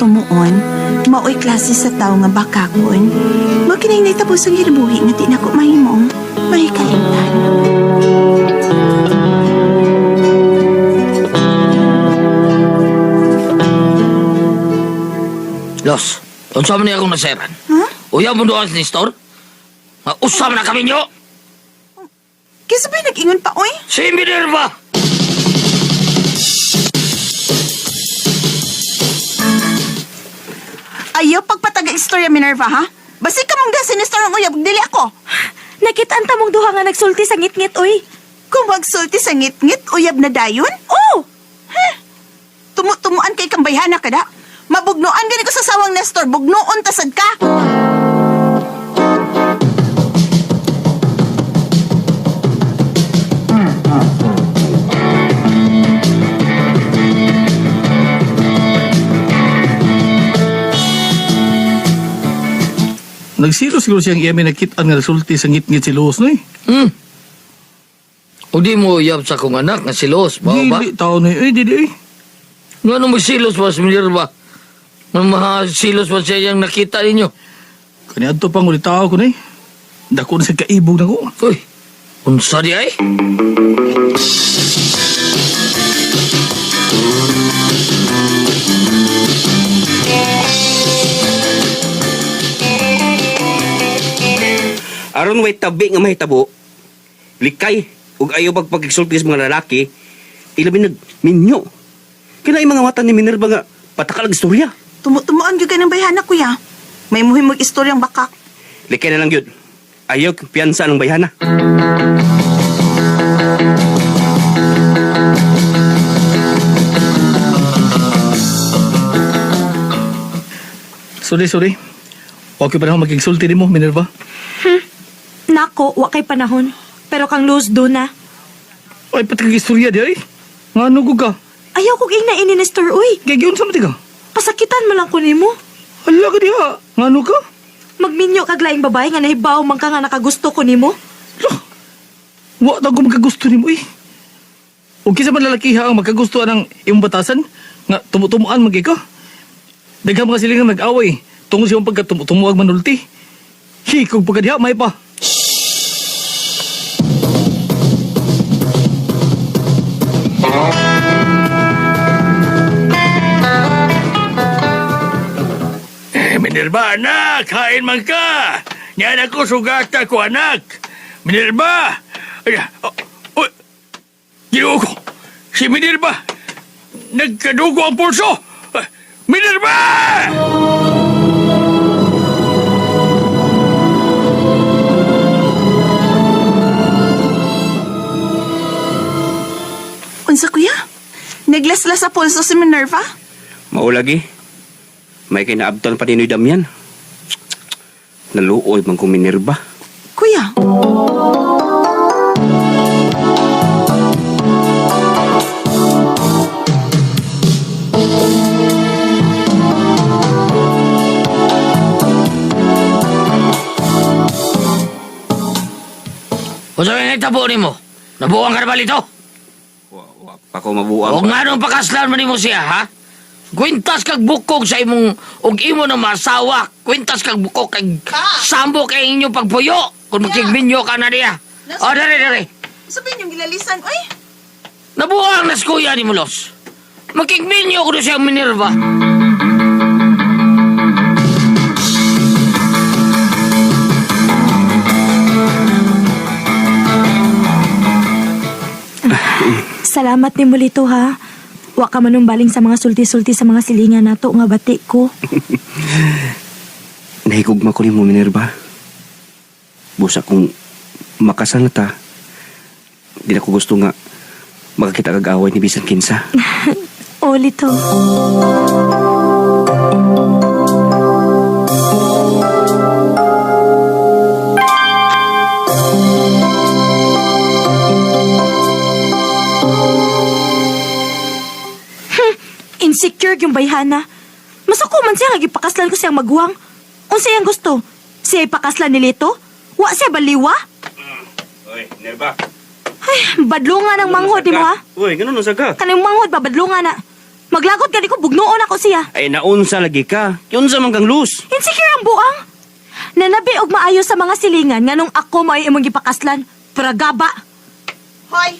tumuon, maoy klase sa tao nga bakakon. Mao kining nahitabo sa kinabuhi nga di nako mahimong mahikalimtan. Los, unsa man niya akong nasayran? Ha? Uyaw mo doon ni Nestor? Nga usap na kami nyo! Kisa ba'y nag-ingon pa, oy? Si Minerva! Ayaw pagpataga istorya, Minerva, ha? Basi ka mong si Nestor ang uyab, dili ako. Nakita ang tamong duha nga nagsulti sa ngitngit, oy. Kung magsulti sa ngit-ngit, uyab na dayon? Oh! Tumutumuan kay kang bayhana kada. Mabugnoan gani ko sa sawang Nestor, bugnoon tasad ka. Nagsilo siguro siyang iya may nakit-an nga resulti sa ngit-ngit si Luos, no eh. O di mo uyab sa kong anak nga si Los, ba ba? Dili, tao na eh, dili eh. Nga nung magsilos pa si Minerva? Nga mahasilos pa siya yung nakita ninyo? Kani adto pang ulit tao ko na eh. Dako na sa kaibog na ko. Uy, unsa di ay? Aron way tabi nga mahitabo, likay ug ayaw pagpagigsulti sa mga lalaki, ilabi nag minyo. Kina mga mata ni Minerva nga patakal ang istorya. Tumutumuan gyud ka ng bayhana, kuya. May muhimog istoryang bakak. Likay na lang yun. Ayaw kumpiyansa ng bayhana. Sorry, sorry. Okay pa na ako magigsulti nimo, Minerva. Nako, wa kay panahon. Pero kang Luz do na. Ay, pati kag istorya di ay. Nga ano ko ka? Ayaw kog ingna ini Nestor, uy. Gagyon sa mati ka? Pasakitan man lang ko nimo. Hala ka diha. Nga ano ka? Magminyo kag laing babae nga nahibaw man ka nga nakagusto ko nimo. Lah, wa na ko magkagusto nimo eh. Ug kinsa man lalakiha ang magkagusto ang imong batasan nga tumutumuan man kay ka. Daghan mga sila nga nag-away tungod sa imong pagkatumutumuag manulti. Hikog pa ka diha, may pa. Eh, Minerva, anak, kain man ka. Yan ako, sugata ko, anak. Minerva! Ay, oh, oh, Ginoo ko, si Minerva, nagkadugo ang pulso. Ah, Minerva! Unsa kuya? Naglaslas sa pulso si Minerva? Maulagi. May kinaabtan pa ni Noy Damian. Naluoy man kong Minerva. Kuya, Unsa may nagtabo nimo? Nabuwang ka na ba lito? Wa, wa pa ko mabuang. O nga nung pakaslan man nimo siya, ha? Kwintas kag bukog sa imong og imo na masawa. Kwintas kag bukog kag sambo kay inyong pagpuyo. Kung makigminyo ka na niya. O, dere, dere. sabihin yung gilalisan, oy. Nabuang nas kuya ni Mulos. Makigminyo ko na siya Minerva. Salamat nimo Lito ha. Wa ka manumbaling sa mga sulti-sulti sa mga silingan nato nga bati ko. Nahigugma ko nimo Minerva. Busa kung makasal na ta, di na ko gusto nga makakita kag away ni bisan kinsa. O Lito. Insecure yung bayhana. Masuko man siya nga gipakaslan ko siyang maguwang. Unsa iyang gusto? Siya ipakaslan ni Lito? Wa siya baliwa? Oy, Minerva. Ay, badlungan ang manghod nimo ha. Uy, ganun unsa ka? Kanang manghod ba badlungan na. Maglagot gani ko bugnuon ako siya. Ay naunsa lagi ka. Yun sa man kang Luz. Insecure ang buang. Nanabi og maayo sa mga silingan nganong ako mao'y imong gipakaslan. Pragaba. Hoy!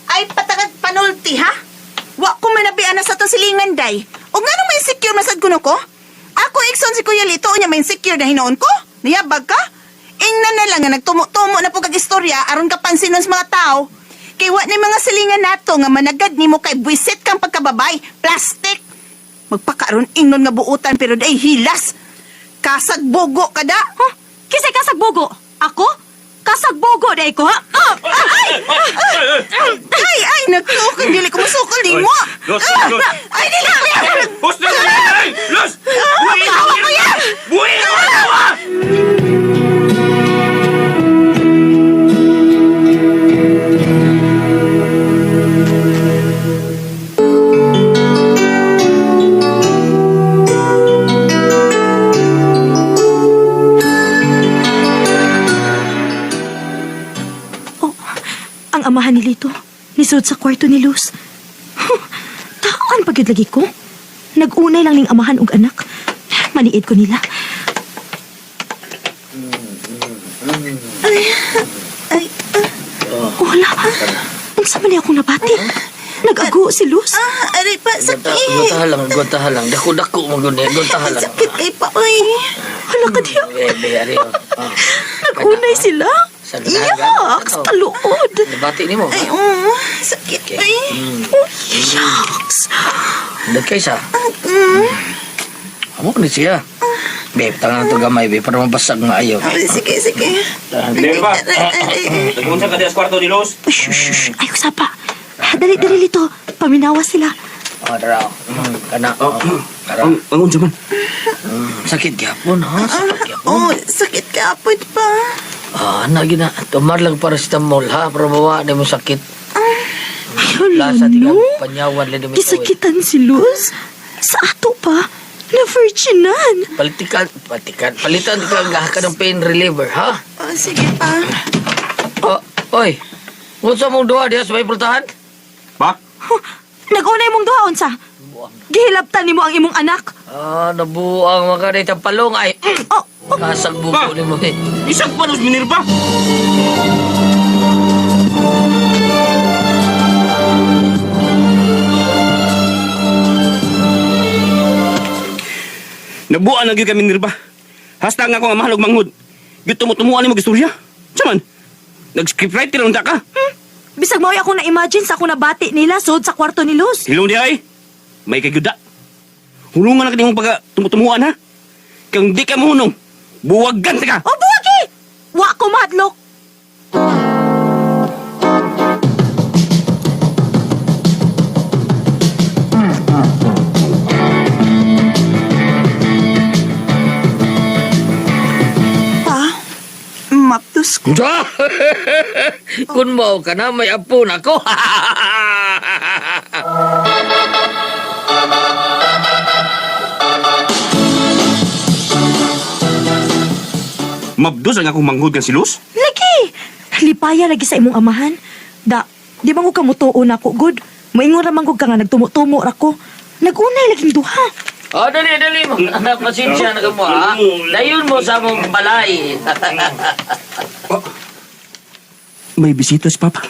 Ay, patagag panulti, ha? Wa ko manabian na sa itong silingan, day. O nga nung may insecure masad kuno ko? Ako, ikson si Kuya Lito, unya may insecure na hinoon ko? Niyabag ka? Ingnan na lang nga nagtumo-tumo na po kag istorya aron ka pansinon sa mga tao. Kay wa ni mga silingan nato nga managad nimo kay buwisit kang pagkababay, plastic. Magpakaroon ingnon nga buutan pero day hilas. Kasagbugo ka da. Huh? Kisay kasagbugo? Ako? Kasagbugo dai ko ha? Ah! Ah! Ay! Ay, ay, nagtukod. Dili ko masukol nimo. Los, Ah! los. Ay, dili ko yan. Bus na ay! Luz! Buhi! Awa ko yan! Buhi! Awa! Oh, ang amahan ni Lito, nisod sa kwarto ni Luz. Huh, taan pa gyud lagi ko. Nag-unay lang ning amahan og anak. Maliit ko nila. Ay, Wala. Unsa man ni akong nabati? Nag-ago si Luz. ah, aray pa, sakit. Guntahan lang, guntahan lang. Dako-dako mo gud, guntahan lang. Sakit kay pa, oy. Hala ka diya. Bebe, ari. Oh. Ah. Nag-unay sila. Sa ganahan, Yucks! ano? Taluod! Nabati nimo. Ay, oo, sakit, ay. Oh, shucks! Dagkay sa. Amo ni siya. Be, tangan to gamay be para mabasag nga ayo. Ay, sige, sige. Minerva! Ay, ay, ay, ay. Nagunsa ka diya sa kwarto ni Luz? Shh, shh, shh. Ay, usapa. Dali, dali, Lito. Paminawa sila. Oh, dara. Kana. Oh, dara. Ang unsa man? Sakit gyapon ha, sakit gyapon. Oh, sakit ka, apod pa. Ah, na gina. Tumar lang paracetamol ha, para mawa na mo sakit. Ay, hala, Lasa di ka no? panyawan lang dumi. Gisakitan si Luz. Sa ato pa. Na virginan. Palitikan, palitikan. Palitan ka ka ng pain reliever ha. Oh, sige pa. Oh, oy. Unsa mong duha diha sa may pultahan? Ba? Huh, Nag-unay mong duha, unsa? Gihilabtan nimo ang imong anak. Ah, nabuang mga dita palong ay. Oh, oh, Kasagbugo nimo eh. Isang pa Luz Minerva! Nabuan na gyud ka Minerva. Hasta nga ako nga mahal og manghod. Gyud tumuan nimo istorya. Saman? Nag-scriptwriter unta ka. bisag mao'y akong na-imagine sa akong nabati nila sud sa kwarto ni Luz. Hilong di ay. May kagyuda. Hulungan na kanimong pagka tumutumuan ha. Kung di ka mohunong, buwagan ta ka. Oh, buwagi! Wa ko madlok. Pa, maptos ko. Kun mao ka na, may apo na ko. Mabdos ang akong manghod kan si Luz. Lagi! Lipaya lagi sa imong amahan. Da, di man ko kamutuo na ko, good. Moingon ra man gud ka nga nagtumo-tumo ra ko. Nag-unay laging duha. Oh, dali, dali mo. Anak, pasensya na ka mo, ha? Dayon mo sa mong balay. May bisita si Papa.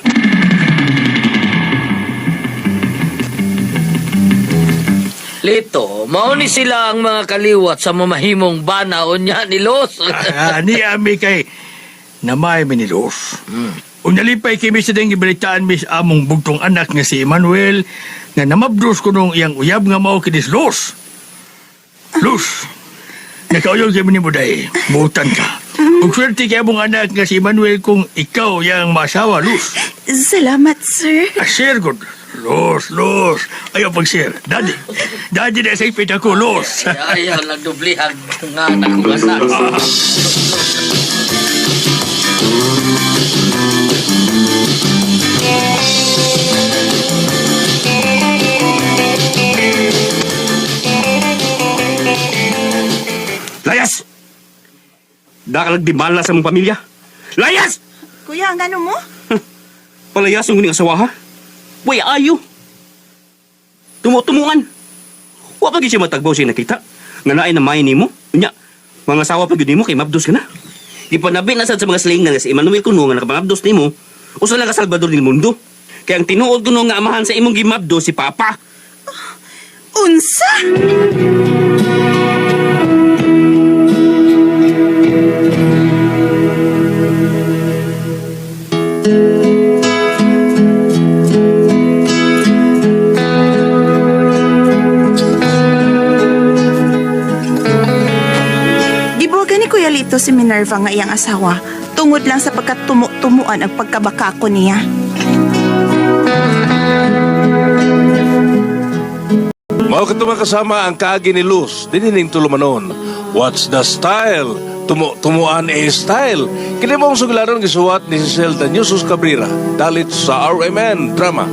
Lito, mao ni sila ang mga kaliwat sa mamahimong bana o niya ni Los. Ah, ni ami kay namay mi ni Luz. Ug nalipay kami sa ding gibalitaan mi sa among bugtong anak nga si Emmanuel nga namabdos ko nung iyang uyab nga mao kinis Luz. Luz, nakauyog kami ni Buday. Butan ka. Ug swerte kay among anak nga si Emmanuel kung ikaw yang masawa, Luz. Salamat, sir. Ah, sir, good. Luz, Luz. Ayaw pag sir. Daddy. Daddy na sa ipit ako, Luz. Ayaw lang dublihag nga na kong anak. Layas! Dakalag di mala sa mong pamilya. Layas! Kuya, ang ano mo? Palayas yung asawa ha? Way ayo! Tumu-tumuan. Wa pa gyud siya matagbaw siya nakita. Nga naay na may nimo. Unya, mga asawa pa gyud nimo kay mabdos ka na. Gipanabi na sad sa mga slingan nga si Emmanuel kuno nga nakapangabdos nimo. Usa lang ka Salvador del mundo. Kay ang tinuod kuno nga amahan sa imong gimabdo si Papa. Unsa? Gibuwagan ni Kuya Lito si Minerva nga iyang asawa tungod lang sa pagkatumu-tumuan ang pagkabakako niya. Mao kato mga kasama ang kaagi ni Luz, dinining tulumanon. What's the style? Tumu-tumuan e style. Kini mong sugilanon gisuwat ni Cecil Danyusos Cabrera, dalit sa RMN Drama.